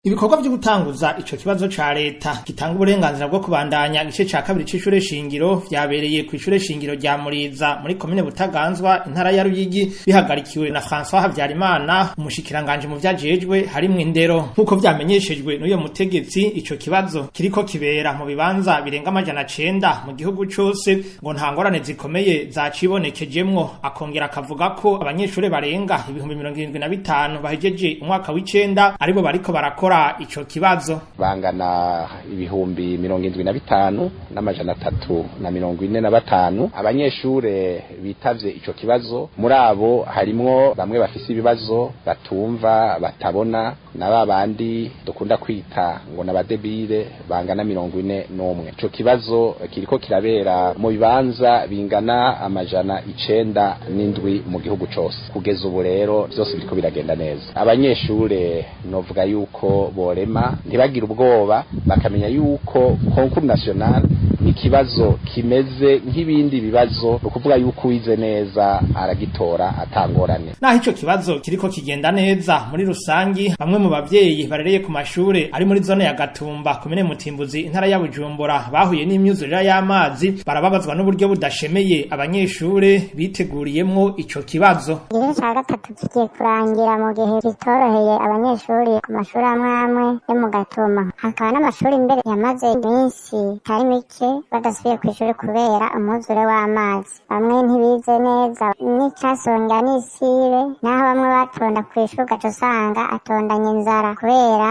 Ibikorwa vyo gutanguza ico kibazo ca leta gitanga uburenganzira bwo kubandanya igice ca kabiri c'ishure shingiro vyabereye kw'ishure shingiro rya Muriza muri komine Butaganzwa, intara ya Ruyigi, bihagarikiwe na François Habyarimana, umushikiranganje mu vyajejwe harimwo indero. Nk'uko vyamenyeshejwe n'uyo mutegetsi, ico kibazo kiriko kibera mu bibanza birenga 900 mu gihugu cose, ngo nta ngorane zikomeye zacibonekejemwo. Akongera akavuga ko abanyeshure barenga 75,000 bahejeje umwaka w'icenda aribo bariko barakora ico kibazo. Bangana 75,345 abanyeshure bitavye ico kibazo. Muri abo harimwo bamwe bafise ibibazo, batumva, batabona, na babandi dukunda kwita ngo n'abadebire bangana 41. Ico kibazo kiriko kirabera mu bibanza bingana 907 mu gihugu cose. Kugeza ubu rero vyose biriko biragenda neza. Abanyeshure novuga yuko borema, ntibagire ubwoba, bakamenya yuko concours national ikibazo kimeze nk'ibindi bibazo, ukuvuga yuko uwize neza aragitora atangorane. Naho ico kibazo kiriko kigenda neza muri rusangi, bamwe mu bavyeyi barereye ku mashure ari muri zone ya Gatumba, komine Mutimbuzi, intara ya Bujumbura, bahuye n'imyuzurira y'amazi, barababazwa n'uburyo budashemeye abanyeshure biteguriyemwo ico kibazo. Igice ca gatatu kigiye kurangira mu gihe kitoroheye abanyeshuri ku mashuri amwe amwe yo mu Gatuma, hakaba n'amashuri mbere yamaze iminsi itari mike badasubiye kw'ishuri kubera umwuzure w'amazi. Bamwe ntibize neza n'icasonga n'isibe, naho bamwe batonda kw'ishuri ugaca usanga atondanye inzara kubera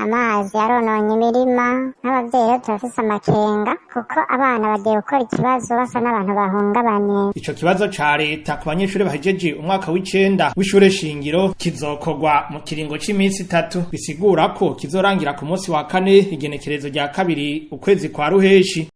amazi yarononye imirima. Nk'abavyeyi rero turafise amakenga kuko abana bagiye gukora ikibazo basa n'abantu bahungabanye. Ico kibazo ca leta ku banyeshure bahejeje umwaka w'icenda w'ishure shingiro kizokorwa mu kiringo c'imisi 3, bisigura ko kizorangira ku munsi wa kane, igenekerezo rya 2 ukwezi kwa Ruheshi.